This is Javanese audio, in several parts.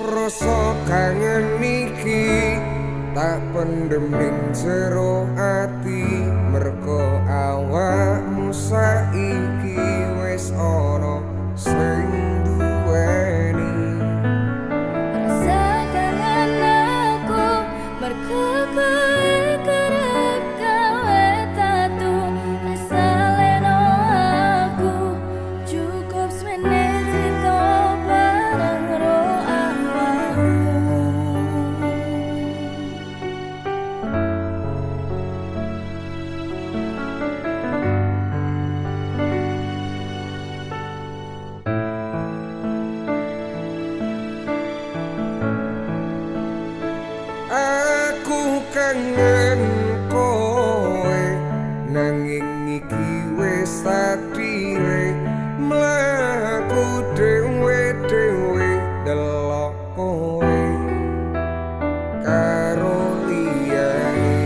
Rasa kangen iki tak pendem ning jero ati, mergo awakmu saiki wis ana sing duweni. Rasa kangen aku mergo kowe kerep gawe tatu. Rasa leno aku cukup semene crita bareng ro awakmu. Aku kangen kowe nanging iki wis takdire, mlaku dhewe-dhewe delok kowe karo liyane.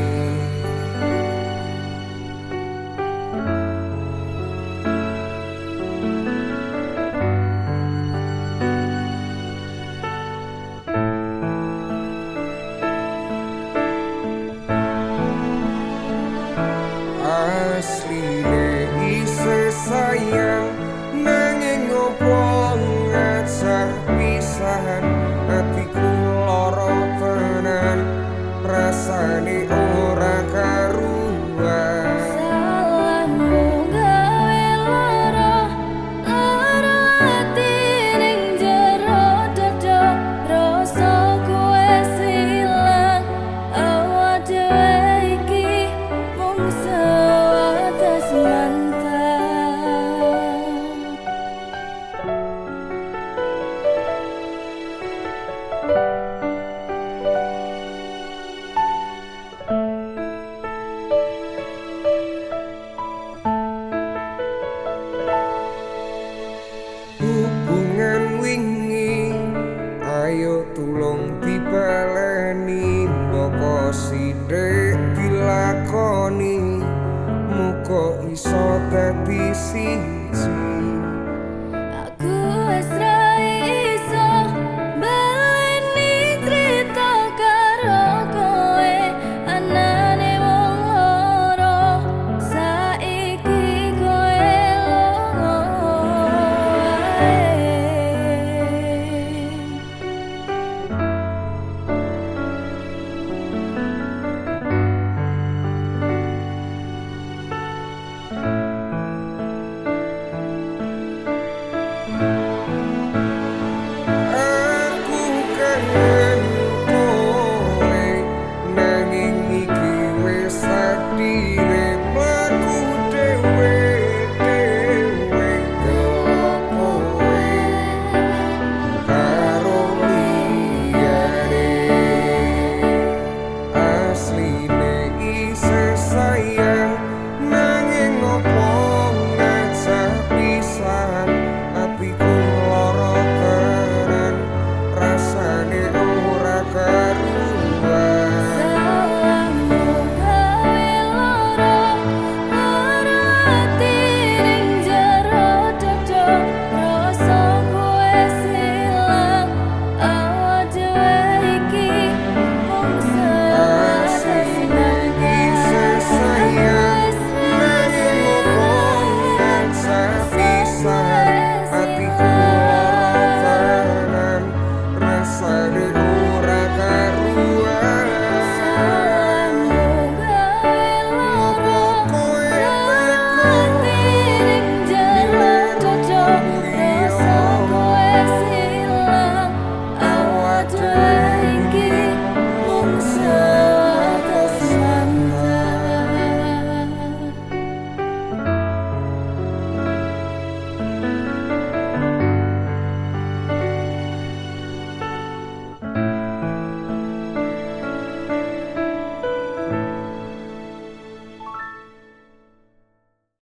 Asline isih sayang nanging opo ngajak pisahan.